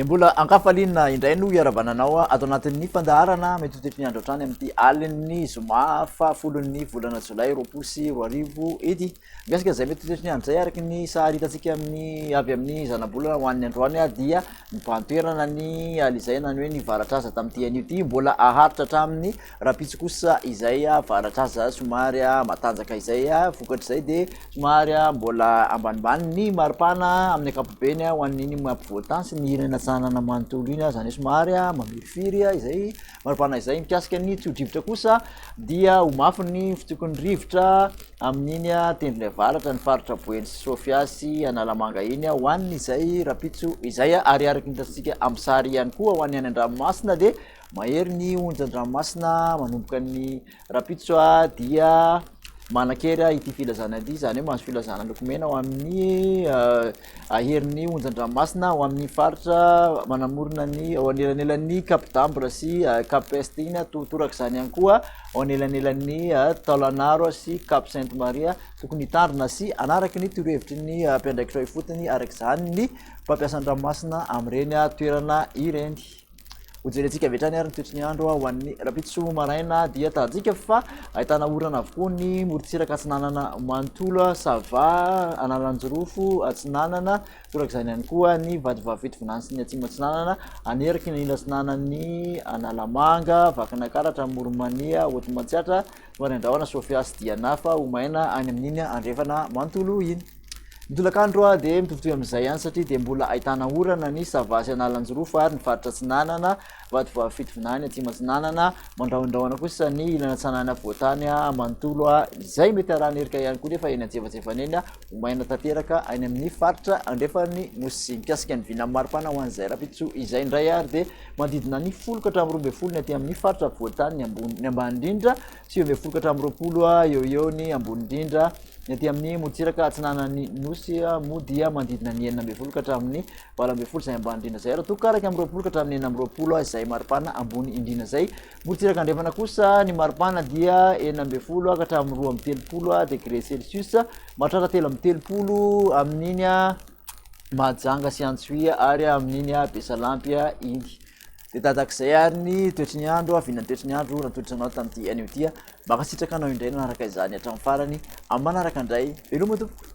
Dia mbola ankafaliana indray no hiaravana anao ato anatin'ny fandaharana mety ho toetry ny andro hatrany amin'ity alin'ny zoma fahafolon'ny volana jolay 2020 ity. Mikasika izay mety ho toetry ny andro izay araka ny sary hitantsika amin'ny avy amin'ny zanabolana ho an'ny androany dia mibahan-toerana ny alizay na ny hoe ny varatraza tamin'ity anio ity mbola aharitra hatramin'ny rahampitso kosa izay varatraza somary matanjaka izay vokatr'izay dia Somary mbola ambanimbany ny maripana amin'ny ankapobeny ho an'iny ampovoan-tany sy ny ilany atsinanana manontolo iny, izany hoe somary mamirifiry izay maripana izay. Mikasika ny tsio-drivotra kosa dia ho mafy ny fitsoky ny rivotra amin'iny tendrony avaratra ny faritra Boeny sy Sofia sy Analamanga iny ho an'izay rahampitso izay. Ary araka ny hitantsika amin'ny sary ihany koa ho an'ny any an-dranomasina dia mahery ny onjan-dranomasina manomboka ny Rahampitso dia manan-kery ity filazana ity, izany hoe mahazo filazana loko mena ho amin'ny herin'ny onjan-dranomasina ho amin'ny faritra manamorona ny ao anelanelan'ny Cap d'Ambre sy Cap Est iny, torak'izany ihany koa ao anelanelan'ny Taolagnaro sy Cap Sainte Maria. Tokony hitandrina sy hanaraka ny torohevitry ny mpiandraikitra ifotony araka izany ny mpampiasa ny ranomasina amin'ireny toerana ireny. Hojerentsika avy hatrany ary ny toetry ny andro ho an'ny rahampitso maraina dia tadika fa ahitana orana avokoa ny morontsiraka atsinanana manontolo, Sava, Analanjirofo, Atsinanana, torak'izany ihany koa ny Vatovavy-Fitovinany sy ny Atsimo Atsinanana, aneraky ny ila atsinanan'ny Analamanga, Vakinankaratra, Amoron'i Mania, Haute Matsiatra, Soarindrahona, Sofia sy Diana fa ho maina any amin'iny andrefana manontolo iny. Ny tolakandro dia mitovitovy amin'izay ihany satria dia mbola ahitana orana ny Sava sy Analanjirofo ary ny faritra Atsinanana, Vatovavy Fitovinany, Atsimo Atsinanana, mandrahondrahona kosa ny ilany atsinanana afovoantany manontolo izay mety arahan'erika ihany koa nefa eny antsefatsefany eny ho maina tanteraka any amin'ny faritra andrefan'ny Nosy. Mikasika ny vinan'ny maripana ho an'izay rahampitso izay indray ary dia manodidina ny 10 ka hatramin'ny 12 ny aty amin'ny faritra afovoantany ny ambony ny ambany indrindra, 19 ka hatramin'ny 20 eo eo ny ambony indrindra. Ny aty amin'ny morontsiraka atsinanan'ny Nosy moa dia manodidina ny 16 ka hatramin'ny 18 izay ambany indrindra izay, raha toa ka 21 ka hatramin'ny 26 izay maripana ambony indrindra izay. Morontsiraka andrefana kosa ny maripana dia 16 ka hatramin'ny 32 degré celsius, mahatratra 33 amin'iny Mahajanga sy Antsohihy ary amin'iny Besalampy iny. Dia tahak'izay ary ny toetry ny andro, vinan'ny toetry ny andro natolotra anao tamin'ity anio ity. Mankasitraka anao indray nanaraka izany hatramin'ny farany. Amin'ny manaraka indray, veloma tompoko.